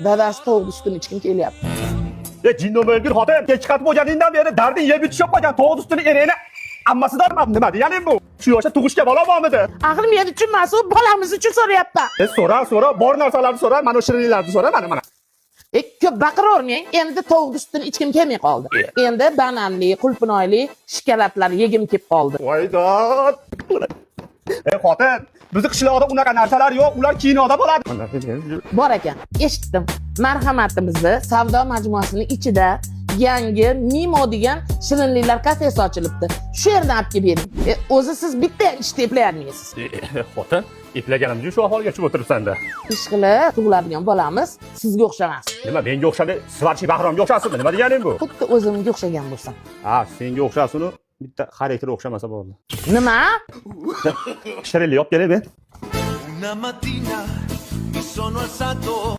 Dadasi, tovuqni sutini ichgim kelyapti. E, jinni o'lgur xotin, kech chiqatib bo'lganingdan beri darding yeb yutishib qolgan tovuq sutini eringni ammasidan nima deganing bu? Shu yoshda tug'ishga bola bormidi? Axir men uchun emas, u bolamiz uchun so'rayapman. E, so'ra, so'ra, bor narsalarni so'ra, mana shirinliklarni so'ra, mana, mana. E, ko'p baqiravermang. Endi tovuqni sutini ichgim kelmay qoldi. Endi bananli, qulpinoyli shokoladlar yegim kelib qoldi. Voy dod. E, xotin, bizni qishloqda unaqa narsalar yo'q, ular kinoda bo'ladi. Bor ekan, eshitdim. Marhamatimizni savdo majmuasining ichida yangi Mimo degan shirinliklar kafesi ochilibdi. Shu yerdan olib kelib bering. E, o'zi siz bitta ham ishni eplay olmaysiz. E, xotin, eplaganimda shu ahvolga tushib o'tiribsan-da. Ishqilib, tug'iladigan bolamiz sizga o'xshamas. Nima, menga o'xshadi, сварщик Bahromga o'xshasinmi? Nima deganing bu? Xuddi o'zimga o'xshagan bo'lsin. Ha, senga o'xshasin, bitta xarakteri o'xshamasa bo'ldi. Nima? Shirinlik olib kelay men. Una mattina mi sono alzato.